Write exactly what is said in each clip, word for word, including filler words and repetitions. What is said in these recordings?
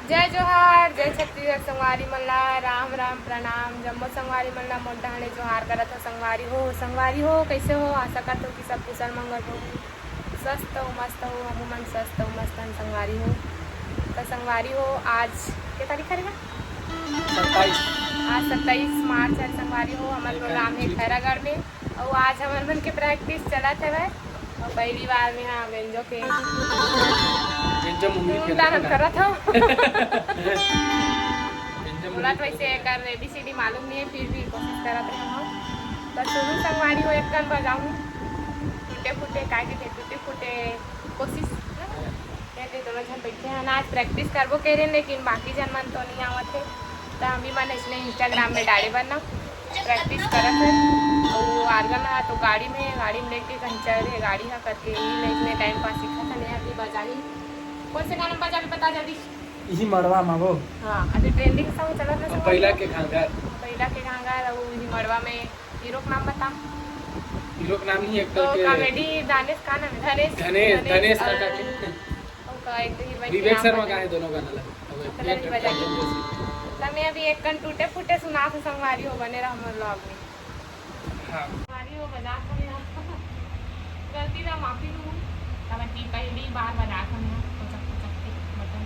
जय जोहार, जय छत्तीसगढ़ संगवारी मन ला, राम राम, प्रणाम। जम्मो संगवारी मन ला मोर डहान ले जोहार करत हो संगवारी हो। संगवारी हो, कइसे हो? आशा करत हो कि सब कुशल मंगल हो, स्वस्थ हो, मस्त हो। हमू मन स्वस्थ हो, मस्त हन संगवारी हो। त संगवारी हो, आज के तारीख हरे गा? सत्ताईस। आज सत्ताईस मार्च हे संगवारी हो। हमर प्रोग्राम हे खैरागढ़ में। अउ आज हमर मन के practice चलत हवय। अउ पहली बार में हा बेंजो के बेंजो मुंगरी धूमधाम करत हव। बेंजो बोला मुंगरी तो वैसे एकर A B C D मालूम नहीं है, फिर भी कोशिश करत रहे हम। तो सुनू संगवारी हो, एक कन बजाऊँ टूटे फूटे, काय के टूटे फूटे कोशिश। ये दे दोनों झन बैठे हैं ना, आज practice करबो कह रहे, लेकिन बाकी जन मन तो नहीं आवत है। तो हम भी मन इसने Instagram में डाले बर ना practice करत है। वो organ हा तो गाड़ी में, गाड़ी में लेके कहीं चल रहे गाड़ी हा करके, यही ले इसने time pass सीखत है, नहीं अभी बजाही। कौन से गाना बजाबी बता जल्दी। इही मड़वा मा वो। हाँ, अभी trending song चलत है। पहला के घाघर। पहला के घाघर, वो इही मड़वा में। हीरो के नाम बता। हीरो के नाम नहीं, actor तो के। Comedy दानेश का नाम है? धनेश। धनेश, धनेश और काका के। ओका एक तो हीरोइन के विवेक नाम शर्मा बता। का है दोनों गाना ला। अब तो एक लड़ी बजा के। तमे अभी एक कन टूटे फूटे सुना से संगवारी हो, बने रहो हमर vlog में। हाँ। संगवारी हो, बजा तो नहीं रहा। गलती ला माफी दूँ। तब अति पहली बार बजा तो नहीं रहा। कोचक कोचक के बटन।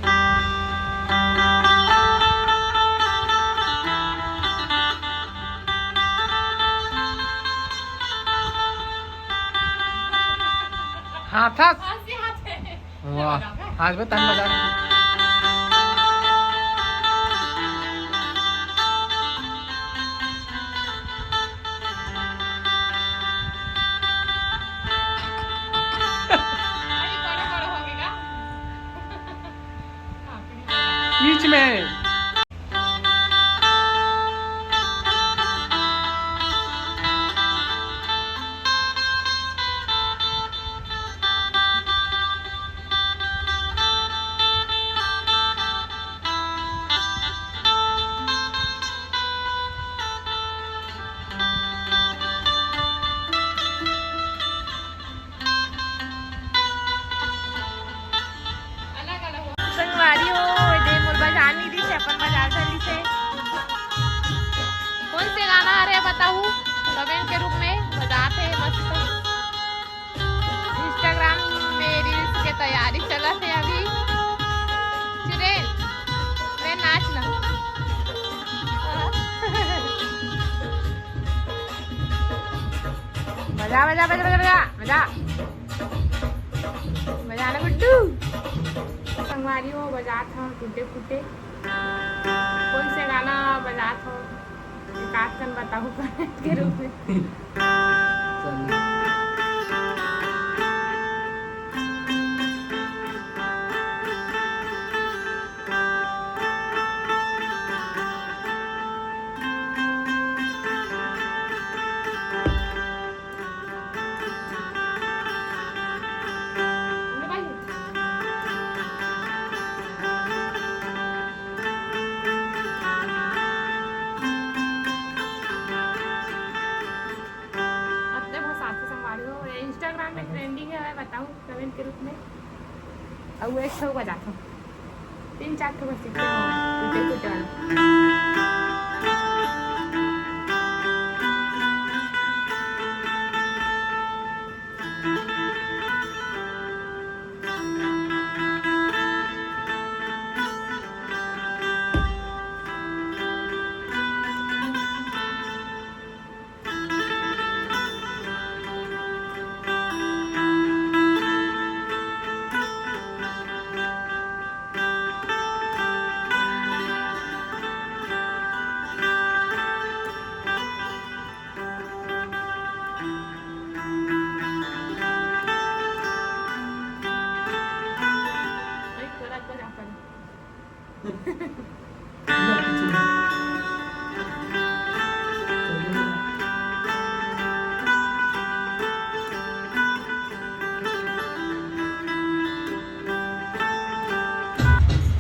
हाथस। हाथ से हाथ है। वाह। हाथ में तन बजा। अरे, बड़ा, बड़ा हो गया। बीच में। संगवारी हो, ए दे मोर बजानी दी से, अपन बजा धरी से। कौन से गाना हरे बताहू? कमेंट के रूप में बजात हे मस्त। Instagram में reels के तैयारी चलत हे अभी। चुड़ैल, मैं नाच ना। बजा, बजा, बजा, बजा, बजा, बजा। बजा ना गुड्डू। संगवारी हो, बजात हव टूटे फूटे। कौन से गाना बजात हव? एक आध कन बताहू comment के रूप में। अतने बहुत साथी संगवारी हो, ये Instagram में trending है, बताऊँ comment के रूप में। अब वो एक ठो बजाता हूँ, तीन चार ठो बस सीखे हो, टूटे फूटे वाला।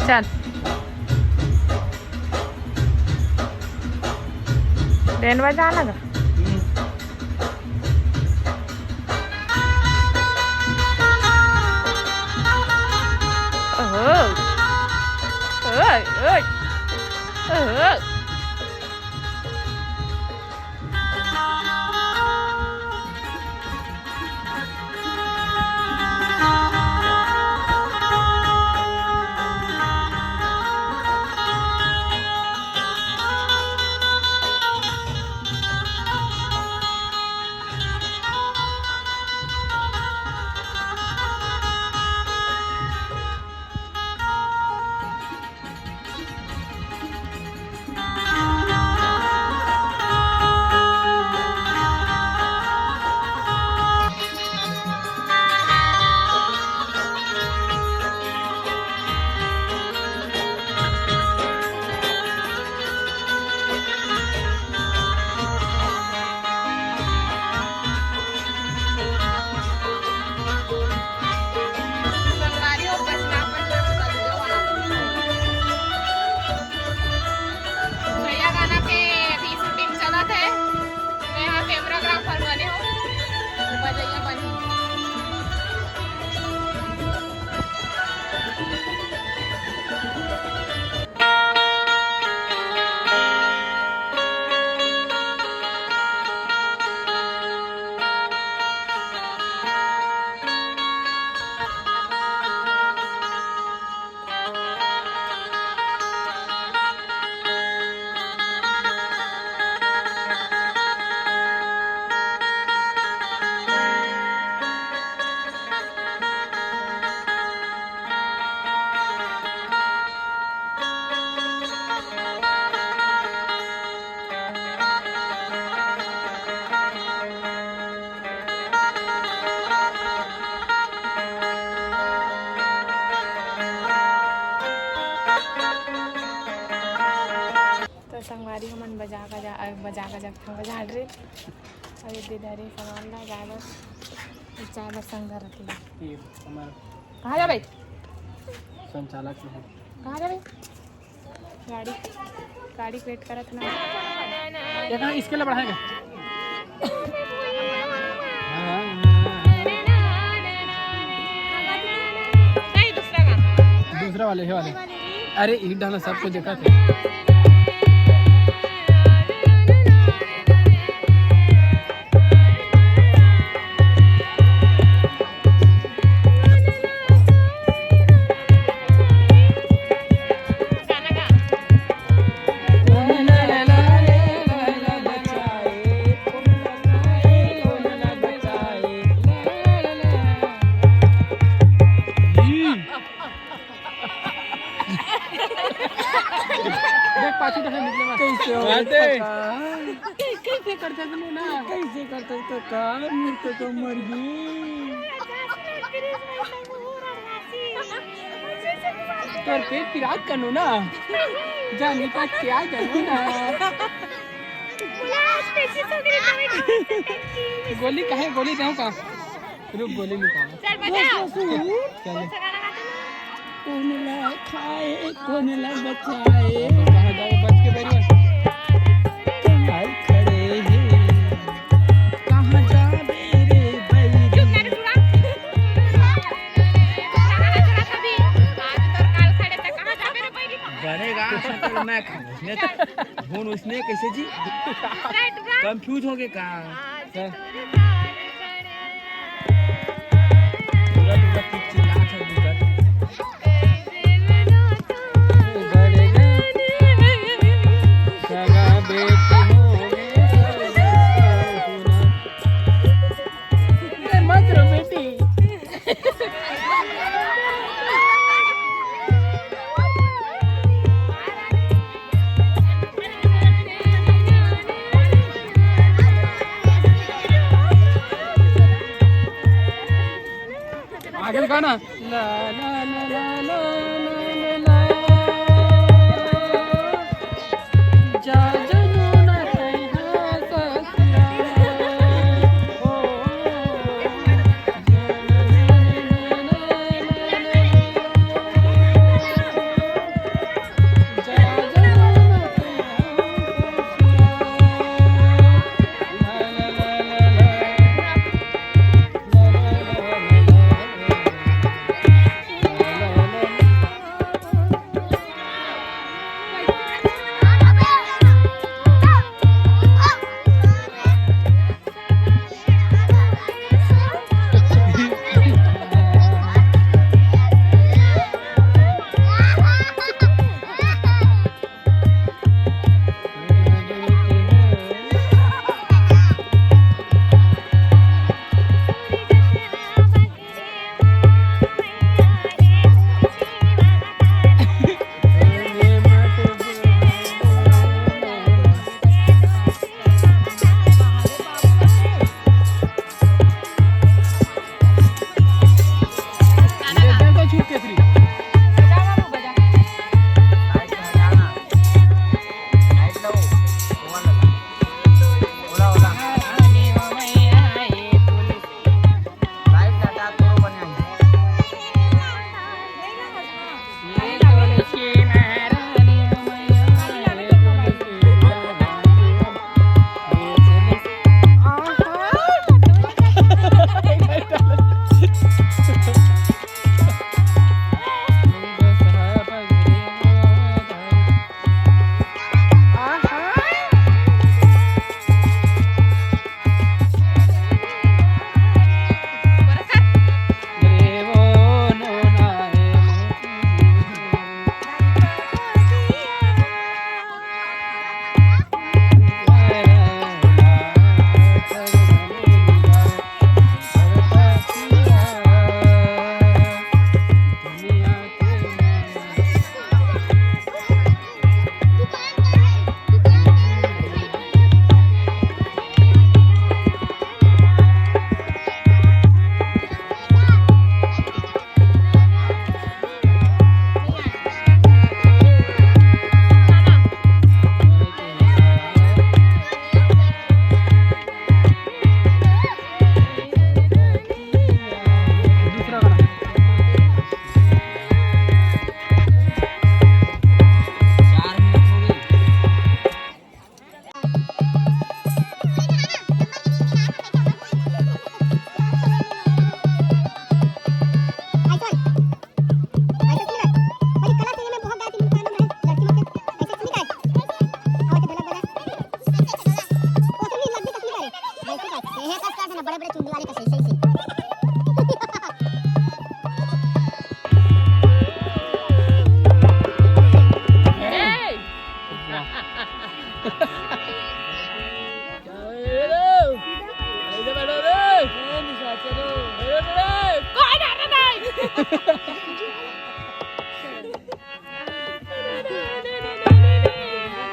चल। बैंड बजा लगा। ओहो। ओ। ओए, ओहो। संगवारी हो, पछला पछला के बज गवा। भैया गाना के अभी शूटिंग चलत है। मैं यहाँ कैमराग्राफर बने हूँ, बजैया बने हूँ। तो संगवारी हमन बजा का जा, अ, बजा का जा, बजा रे। अरे दे धरे सामान ला जाए बर, जाए बर संग धरत हे। ये हमारा कहाँ जाबे? संचालक है। कहाँ जाबे? गाड़ी, गाड़ी के wait करत ना। ये कहाँ इसके लिए बढ़ाएगा? नहीं, दूसरा गाना। दूसरा वाले, ये वाले। अरे, ई डाला, सब कुछ देखा थे। देख, पाछू देखे निकले बा। कैसे हो? आते। कैसे करते तू ना? कैसे करते तो का? मूर्ख तो मर गई। तोर पेट पिरात कनो ना। जानी का क्या कनो ना। गोली काहे? गोली देहूं का? रुक, गोली निकालो। चल, बजाओ। चलो। कौन ला खाए, कौन ला बचाए? कहाँ जावे, बच के बैठ। कहाँ खड़े हैं, कहाँ जावे रे बैरी? चुप ना रे, तू रहा। कहाँ चला था अभी? आज तो काल खड़े थे, कहाँ जावे रे बैरी? बनेगा, मैं खाऊं। धुन उसने कैसे जी? Right, right. कंफ्यूज हो गए का? आज हाँ। तोर घर गड़े। पूरा टूरा किक चिल्ला था दूसरा। सगा बेटी हो गए। अरे मत रो बेटी। आगे गाना। ला, ला, ला। जा जनू न कहिहा ससुराल। ओ,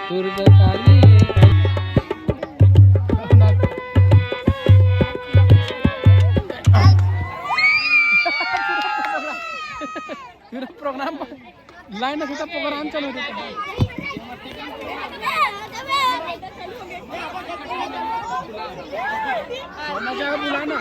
दुर्गा काली। पूरा प्रोग्राम लाइन से तो प्रोग्राम चालू हो जाता है। सोना क्या बुलाना?